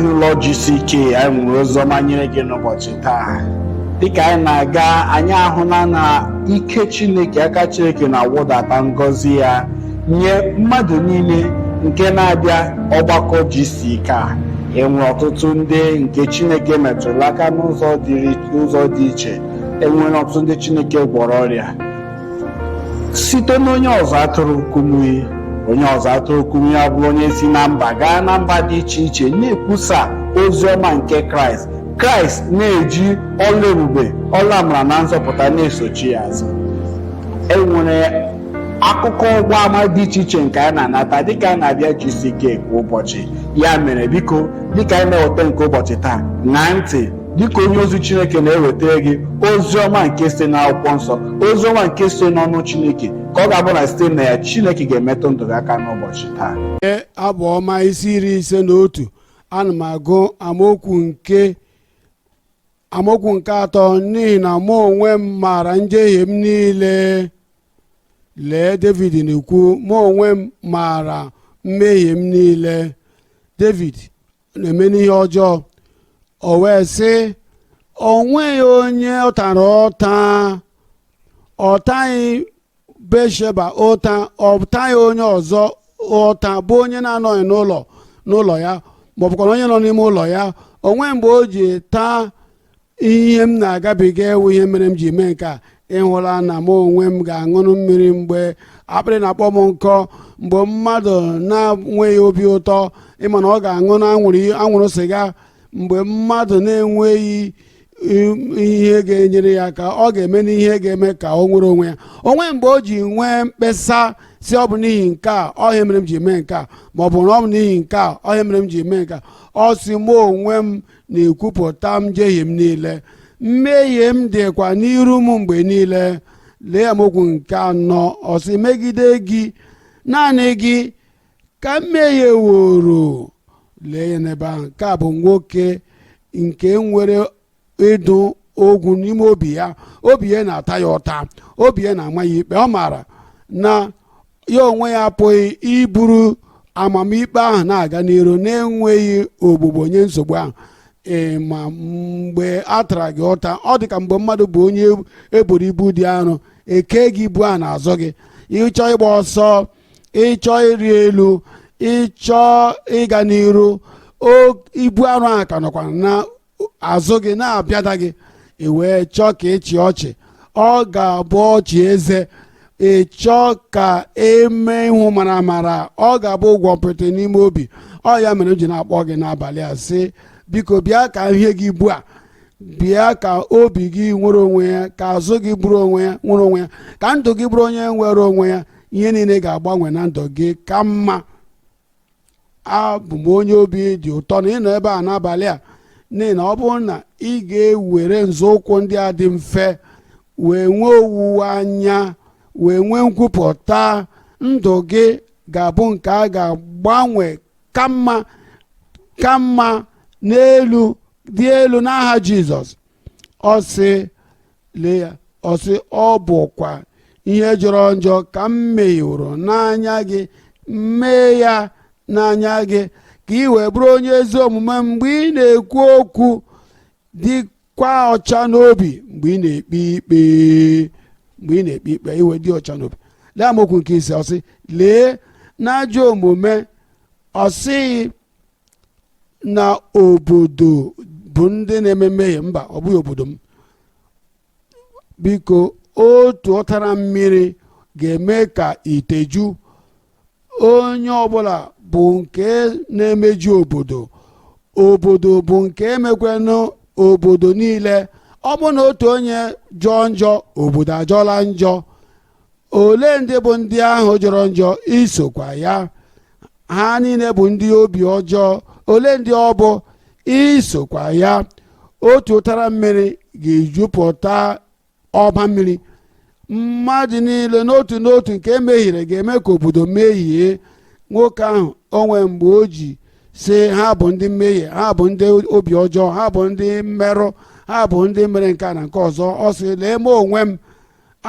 Ezinụlọ GCK, anyị nwere oziọma nyere gị n'ụbọchị taa. Dịka anyị na-aga, anyị ahụla na ike Chineke, aka Chineke na-awụdata ngọzi ya nye mmadụ niile nke na-abịa ọgbakọ GCK a. Enwere ọtụtụ ndị nke Chineke metụrụ aka n'ụzọ dị iche. Enwere ọtụtụ ndị Chineke gwọrọ ọrịa site n'onye ọzụzụ atụrụ Kumuyi. Onye ọzụzụ atụrụ Kumuyi abụrụ onye si na mba gaa na mba dị iche iche na-ekwusa ozi ọma nke Kraịst. Kraịst na-eji ọlụ ebube, ọlụ amara na nzọpụta na-esochi ya azụ. Enwere akụkọ ọgba ama dị iche iche nke a na-anata dịka a na-abịa GCK kwa ụbọchị. Ya mere, biko, dịka anyị na-eweta nke ụbọchị taa, ṅaa ntị dịka onye ozi Chineke na-ewetara gị ozi ọma nke site n'Akwụkwọ Nsọ, ozi ọma nke site n'ọnụ Chineke, ka ọ ga-abụ na site na ya Chineke ga-emetụ ndụ gị aka n'ụbọchị taa. Abụ ọma isi 51, ana m agụ amaokwu nke 3. N'ihi na mụ onwe m maara njehie m niile. Lee, David na-ekwu, "Mụ onwe m maara mmehie m niile." David na-eme n'ihe ọjọọ, o wee sị o nweghị onye ọ tara ụta. Ọ taghị Batsheba ụta, ọ taghị onye ọzọ ụta bụ onye na-anọghị n'ụlọ ya, ma ọ bụkwa onye nọ n'ime ụlọ ya. Onwe mgbe o ji taa ihe m na-agabiga ewu ihe mere m ji mee nke a. Ịhụla na mụ onwe m ga-aṅụrụ mmiri mgbe akpịrị na-akpọ m nkọ. Mgbe mmadụ na-enweghị obi ụtọ, ịma na ọ ga-aṅụ anwụrụ sịga. Mgbe mmadụ na-enweghị ihe ga-enyere ya aka, ọ ga-eme n'ihe ga-eme ka o nwere onwe ya. Onwe mgbe o ji nwee mkpesa si ọ bụ n'ihi nke a ọhịa mere m ji mee nke a, ma ọ bụ na ọ bụ n'ihi nke a ọhịa mere m ji mee nke a. Ọ sị, "Mụ onwe m na-ekwupụta njehie m niile, mmehie m dịkwa n'iru m mgbe niile." Lee amaokwu nke 4. Ọ sị, "Megide gị, naanị gị, ka mmehie woro." Lee ya n'ebe ahụ. Nke a bụ nwoke nke nwere ịdụ ogwu n'ime obi ya. Obi ya na-ata ya ụta, obi ya na-ama ya ikpe. Ọ maara na ya onwe ya apụghị iburu amamikpe ahụ na-aga n'iru na-enweghị ogbugbo nye nsogbu ahụ. Ee, ma mgbe a tara gị ụta, ọ dị ka mgbe mmadụ bụ onye eboro ibu dị arọ, eke gị ibu a n'azụ gị. Ịchọ ịgba ọsọ, ịchọ ịrị elu, ịchọ ịga n'iru, ibu arụ ahụ ka nọkwa na azụ gị na-abịada gị. I wee chọọ ka ịchị ọchị, ọ ga-abụ ọchị eze. Ị chọọ ka eme ihu mara mara, ọ ga-abụ ụgwọ mpịtị n'ime obi. Ọ ya mere m ji na-akpọ gị n'abalị a, sị, biko, bịa ka ihe gị ibu a, bịa ka obi gị nwere onwe ya, ka azụ gị bụrụ onwe ya nwere onwe ya, ka ndụ gị bụrụ onye nwere onwe ya. Ihe niile ga-agbanwe na ndụ gị ka mma. Abụ m onye obi dị ụtọ na ịnọ ebe a n'abalị a, n'ihi na ọ bụrụ na ị ga-ewere nzọụkwụ ndị a dị mfe wee nwee owuwe anya, wee nwee nkwupụta, ndụ gị ga-abụ nke a ga-agbanwe ka mma, ka mma n'elu dị elu n'aha Jizọs. Ọ sị, lee ya, ọ sị, "Ọ bụkwa ihe jọrọ njọ ka m mehiworo n'anya gị, mee ya n'anya gị, ka ị wee bụrụ onye ezi omume mgbe ị na-ekwu okwu, dịkwa ọcha n'obi mgbe ị na-ekpe ikpe." Mgbe ị na-ekpe ikpe, iwe dị ọcha n'obi. Lee amaokwu nke 5. Ọ sị, "Lee n'ajọ omume." Ọ sịghị na obodo bụ ndị na-eme mmehie. Mba, ọ bụghị obodo m. Biko, otu ụtara mmiri ga-eme ka ite ju. Onye ọbụla bụ nke na-emeju obodo, obodo bụ nke emekwenụ obodo niile. Ọ bụ na otu onye jọọ njọ, obodo ajọla njọ. Ole ndị bụ ndị ahụ jọrọ njọ? Isokwa ya. Ha niile bụ ndị obi ọjọọ. Ole ndị ọ bụ? Isokwa ya. Otu ụtara mmiri ga-ejupụta ọba mmiri. Mmadụ niile n'otu n'otu nke emehiere ga-eme ka obodo mehie. Nwoke ahụ onwe mgbe o ji si ha bụ ndị mmehie, ha bụ ndị obi ọjọọ, ha bụ ndị mmerụ, ha bụ ndị mere nke a na nke ọzọ. Ọ sị, "Lee m onwe m,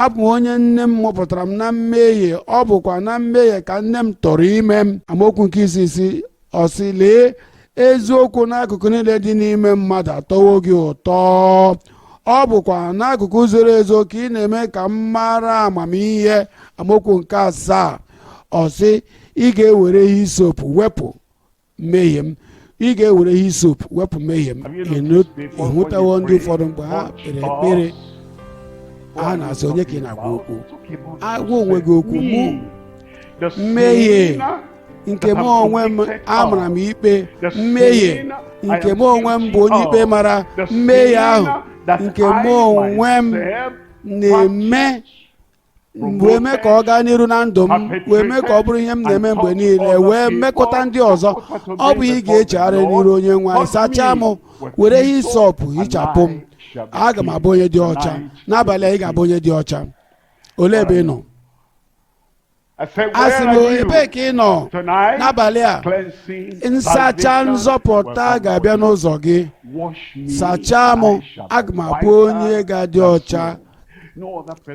abụ m onye nne m mụpụtara m na mmehie, ọ bụkwa na mmehie ka nne m tọrọ ime m." Amaokwu nke isi ọ sị, "Lee, Eziokwu n'akụkụ niile dị n'ime mmadụ atọwo gị ụtọ. Ọ bụkwa n'akụkụ zoro ezo ka ị na-eme ka m mara amamihe. Amaokwu nke 7, ọ sị, ị ga-ewere hisop wepụ mmehie m, ị ga-ewere hisop wepụ mmehie m. Ịhụtawo ndị ụfọdụ, mgbe ha kpere ekpere, ha na-asị, "Onye ka ị na-agwa okwu? Agwa onwe gị okwu. Mụ, mmehie nke mụ onwe m amara m ikpe, mmehie nke mụ onwe m bụ onye ikpe mara, mmehie ahụ nke mụ onwe m na-eme, wee mee ka ọ gaa n'iru na ndụ m, wee mee ka ọ bụrụ ihe m na-eme mgbe niile, wee mekọta ndị ọzọ." Ọ bụ ị ga-echegharị n'iru Onye nwe anyị. "Sachaa m, were hisọpụ hichapụ m, aga m abụ onye dị ọcha." N'abalị a, ị ga-abụ onye dị ọcha. Olee ebe ị nọ? A sị m, ebee ka ị nọ n'abalị a? Nsacha nzọpụta ga-abịa n'ụzọ gị. "Sachaa m, aga m abụ onye ga-adị ọcha.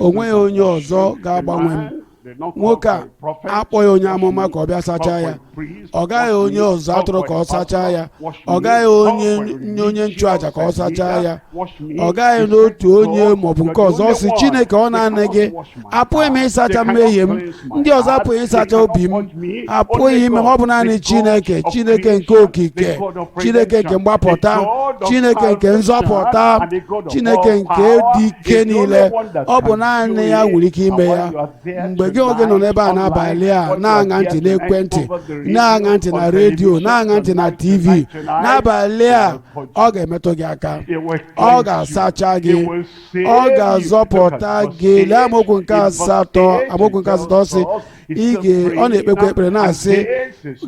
O nweghị onye ọzọ ga-agbanwe m." Nwoke a akpọghị onye amụma ka ọ bịa sachaa ya. Ọ gaghị onye ọzọ atụrụ ka ọ sachaa ya. Ọ gaghị onye nchụaja ka ọ sachaa ya. Ọ gaghị n'otu onye maọbụ nke ọzọ. Ọ sị, "Chineke, ọ naanị gị. Apụghị m ịsacha mmehie m. Ndị ọzọ apụghị ịsacha obi m, apụghị ime m. Ọ bụ naanị Chineke, Chineke nke okike, Chineke nke mgbapụta, Chineke nke nzọpụta, Chineke nke dị ike niile. Ọ bụ naanị ya nwere ike ime ya." Mgbe gị oge nọ n'ebe a n'abalị a, na-aṅa ntị n'ekwentị, na-aṅa ntị na redio, na-aṅa ntị na TV n'abalị a, ọ ga-emetụ gị aka, ọ ga-asacha gị, ọ ga-azọpụta gị. Lee amaokwu nke 8. Amaokwu nke 8, ọ sị ọ na-ekpekwa ekpere na-asị,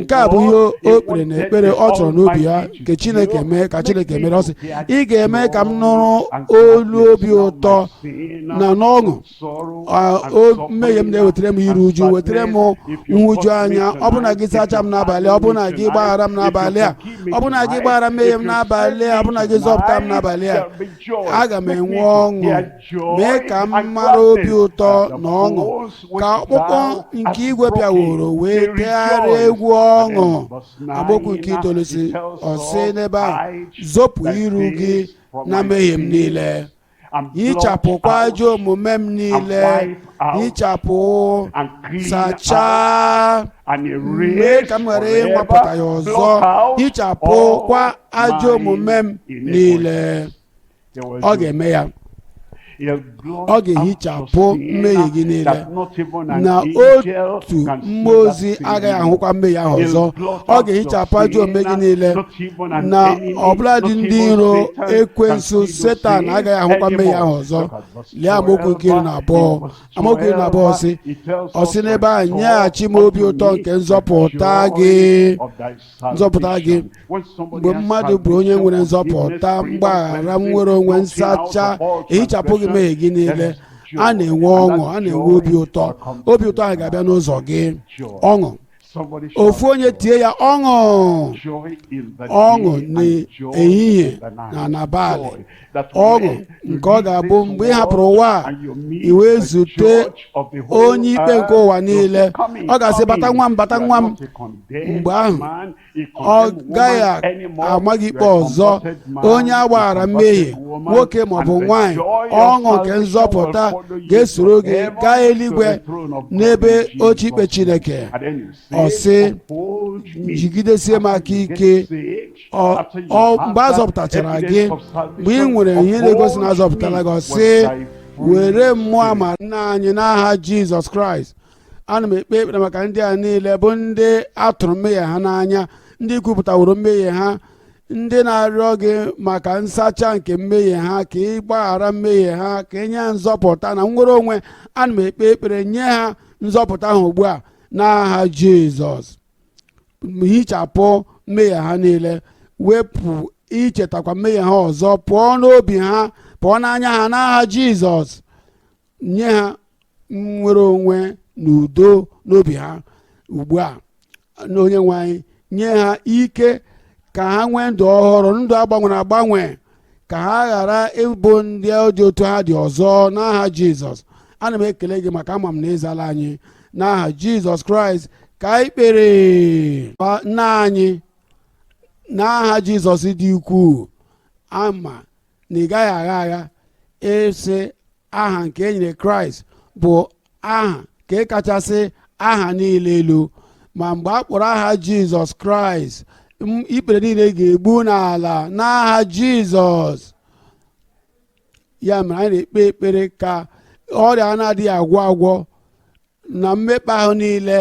nke a bụ ihe o kpere na ekpere ọ chọrọ n'obi ya nke Chineke mee, ka Chineke mere. Ọ sị, "Ị ga-eme ka m nụrụ olu obi ụtọ na n'ọṅụ. Mmehie m na-ewetara m iru uju, wetara m nhụju anya. Ọ bụ na gị sacha m n'abalị, ọ bụ na gị gbaghara m n'abalị a, ọ bụ na gị gbaghara mmehie m n'abalị a, ọ bụ na gị zọpụta m n'abalị a, aga m enwe ọṅụ. Mee ka m mara obi ụtọ na ọṅụ, ka ọkpụkpọ nke igwe bịaworo wee tegharịa egwu ọṅụ." Amaokwu nke 9 si, ọsị n'ebe a, "Zopụ iru gị na mmehie m niile, hichapụkwa ajọ omume m niile. Hichapụ, sachaa, mee ka m ghara ịnwapụta ya ọzọ. Hichapụkwa ajọ omume m niile." Ọ ga-eme ya. Ọ ga-ehichapụ mmehie gị niile, na otu mmụọ ozi agaghị ahụkwa mmehie ahụ ọzọ. Ọ ga-ehichapụ ajọ omume gị niile, na ọbụladị ndị iro, ekwensu, Setan, agaghị ahụkwa mmehie ahụ ọzọ. Lee amaokwu nke 12. Amaokwu 12, ọsị n'ebe ahụ, "Nyeghachi m obi ụtọ nke nzọpụta gị." Nzọpụta gị. Mgbe mmadụ bụ onye nwere nzọpụta, mgbaghara, nwere onwe, nsacha, ehichapụ gị mmehie gị niile, a na-enwe ọṅụ, a na-enwe obi ụtọ. Obi ụtọ ahụ ga-abịa n'ụzọ gị. Ọṅụ. Ofu onye tie ya, ọṅụ, ọṅụ n'ehihie na n'abalị, ọṅụ nke ọ ga-abụ mgbe ị hapụrụ ụwa a, i wee zute onye ikpe nke ụwa niile. Ọ ga-asị, "Bata, nwa m, bata, nwa m." Mgbe ahụ, ọ gaghị ama gị ikpe ọzọ. Onye agbaghara mmehie, nwoke maọbụ nwanyị, ọṅụ nke nzọpụta ga-esoro gị gaa eluigwe n'ebe oche ikpe Chineke. Ọ sị, "Jigidesie m aka ike." Mgbe a zọpụtachara gị, mgbe ị nwere ihe na-egosi na azọpụtara gị, ọ sị, "Were mmụọ ama nna anyị." N'aha Jizọs Kraịst, ana m ekpe ekpere maka ndị a niile bụ ndị atụrụ mmehie ha n'anya, ndị kwupụtaworo mmehie ha, ndị na-arịọ gị maka nsacha nke mmehie ha, ka ị gbaghara mmehie ha, ka ị nye ha nzọpụta na nnwere onwe. Ana m ekpe ekpere nye ha nzọpụta ahụ ugbu a n'aha Jizọs. Hichapụ mmehie ha niile, wepụ ichetakwa mmehie ha ọzọ pụọ n'obi ha, pụọ n'anya ha, n'aha Jizọs. Nye ha nnwere onwe na udo n'obi ha ugbu a. Na Onye nwe anyị, nye ha ike ka ha nwee ndụ ọhụrụ, ndụ agbanwere agbanwe, ka ha ghara ịbụ ndị dị otu ha dị ọzọ, n'aha Jizọs. Ana m ekele gị maka ama m na ịzala anyị. N'aha Jizọs Kraịst ka anyị kpere. Nna anyị. N'aha Jizọs dị ukwuu, ama na ị gaghị agha agha ịsị aha nke e nyere Kraịst bụ aha nke kachasị aha niile elu. Ma mgbe a kpọrọ aha Jizọs Kraịst, ikpere niile ga-egbu n'ala n'aha Jizọs. Ya mere anyị na-ekpe ekpere ka ọrịa na-adịghị agwọ agwọ na mmekpa ahụ niile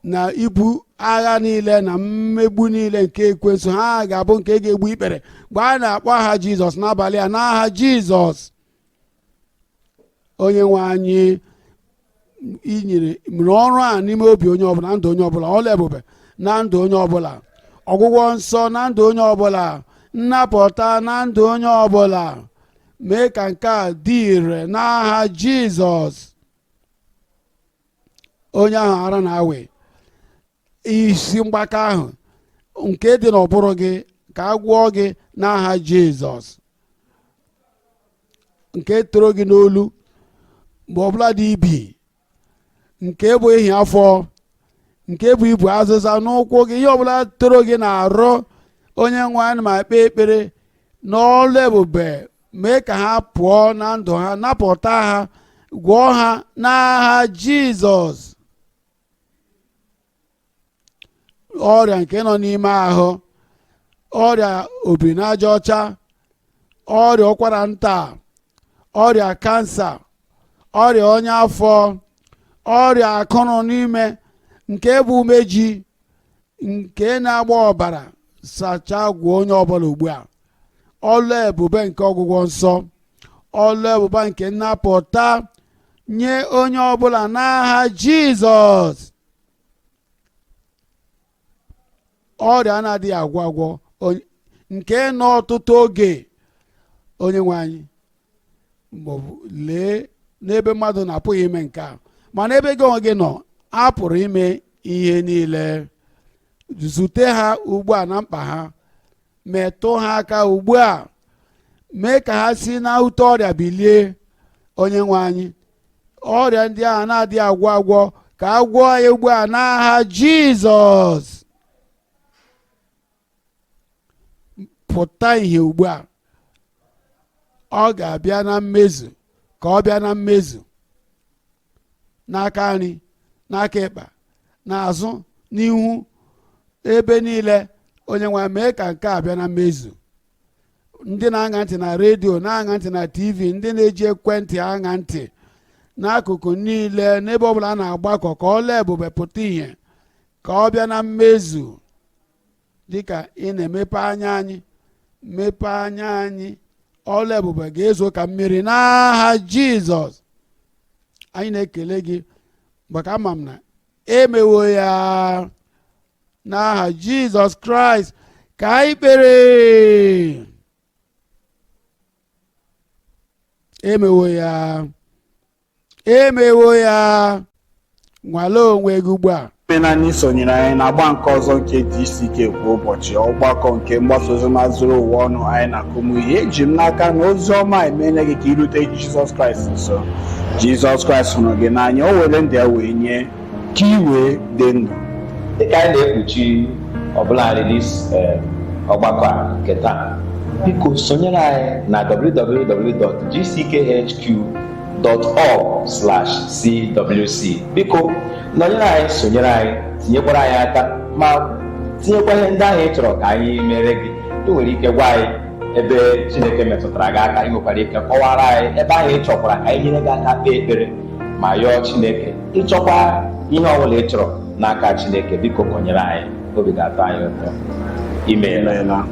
na ibu agha niile na mmegbu niile nke ekwensu, ha ga-abụ nke ga-egbu ikpere mgbe a na-akpọ aha Jizọs n'abalị a, n'aha Jizọs. Onye nwe anyị, inyere mere ọrụ a n'ime obi onye ọbụla, ndụ onye ọbụla, ọlụ ebube na ndụ onye ọbụla, ọgwụgwọ nsọ na ndụ onye ọbụla, nnapụta na ndụ onye ọbụla. Mee ka nke a dị ire n'aha Jizọs. Onye ahụ ara na-awe isi mgbaka ahụ nke dị n'ụbụrụ gị, ka a gwọọ gị n'aha Jizọs. Nke toro gị n'olu mgbe ọbụla dị ibi, nke bụ ehi afọ, nke bụ ibu azịza n'ụkwụ gị, ihe ọbụla toro gị na-arụ, onye nwe anyị, ma kpee ekpere n'ọlụ ebube, mee ka ha pụọ na ndụ ha, napụta ha, gwọọ ha n'aha Jizọs. Ọrịa nke nọ n'ime ahụ, ọrịa obiri n'aja ọcha, ọrịa ụkwara nta, ọrịa kansa, ọrịa ọnya afọ, ọrịa akụrụ n'ime nke bụ umeji nke na-agba ọbara, sachaa, gwọọ onye ọbụla ugbu a. Ọlụ ebube nke ọgwụgwọ nsọ, ọlụ ebube nke nnapụta nye onye ọbụla n'aha Jizọs. Ọrịa na-adịghị agwọ agwọ nke nọ ọtụtụ oge, onye nwe anyị, maọbụ lee n'ebe mmadụ na-apụghị ime nke a, mana ebe gị onwe gị nọ, a pụrụ ime ihe niile. Zute ha ugbu a na mkpa ha, metụ ha aka ugbu a, mee ka ha si na ute ọrịa bilie. Onye nwe anyị, ọrịa ndị ahụ na-adịghị agwọ agwọ, ka a gwọọ ya ugbu a n'aha Jizọs. Pụta ihe ugbu a, ọ ga-abịa na mmezu, ka ọ bịa na mmezu n'aka nri, n'aka ịkpa, n'azụ, n'ihu, ebe niile. Onye nwe, mee ka nke a bịa na mmezu. Ndị na-aṅa ntị na redio, na-aṅa ntị na TV, ndị na-eji ekwentị aṅa ntị n'akụkụ niile, n'ebe ọbụla a na-agbakọ, ka ọlụ ebube pụta ìhè, ka ọ bịa na mmezu. Dịka ị na-emepe anya anyị, mepee anya anyị, ọlụ ebube ga-ezo ka mmiri n'aha Jizọs. Anyị na-ekele gị maka ama m na emewo ya n'aha Jizọs Kraịst ka anyị kpere. Emewo ya, emewo ya. Nwalee onwe gị ugbu a. Naanị isonyere anyị na-agba nke ọzọ nke GCK kwa ụbọchị, ọgbakọ nke mgbasa oziọma zuru ụwa ọnụ anyị na-akụmụ ihe. Eji m n'aka na ozi ọma emeela gị ka irute Jizọs Kraịst nso. Jizọs Kraịst hụrụ gị n'anya, o were ndụ ya wee nye ka ị wee dị ndụ. Dịka anyị na-ekpuchi ọbụla anyị this ọgbakọ a nke taa, biko sonyere anyị na www.gckhq.org/cwc. Biko nọnyere anyị, sonyere anyị, tinyekwara anyị aka ma tinyekwa ihe ndị ahụ ị chọrọ ka anyị mere gị. Ị nwere ike gwa anyị ebe Chineke metụtara gị aka. Ị nwekwara ike kọwara anyị ebe ahụ ị chọkwara ka anyị nyere gị aka kpee ekpere ma yọọ Chineke. Ịchọkwa ihe ọbụla ị chọrọ n'aka Chineke, biko kọnyere anyị, obi ga-atọ anyị ụtọ. Imeela. Imeela.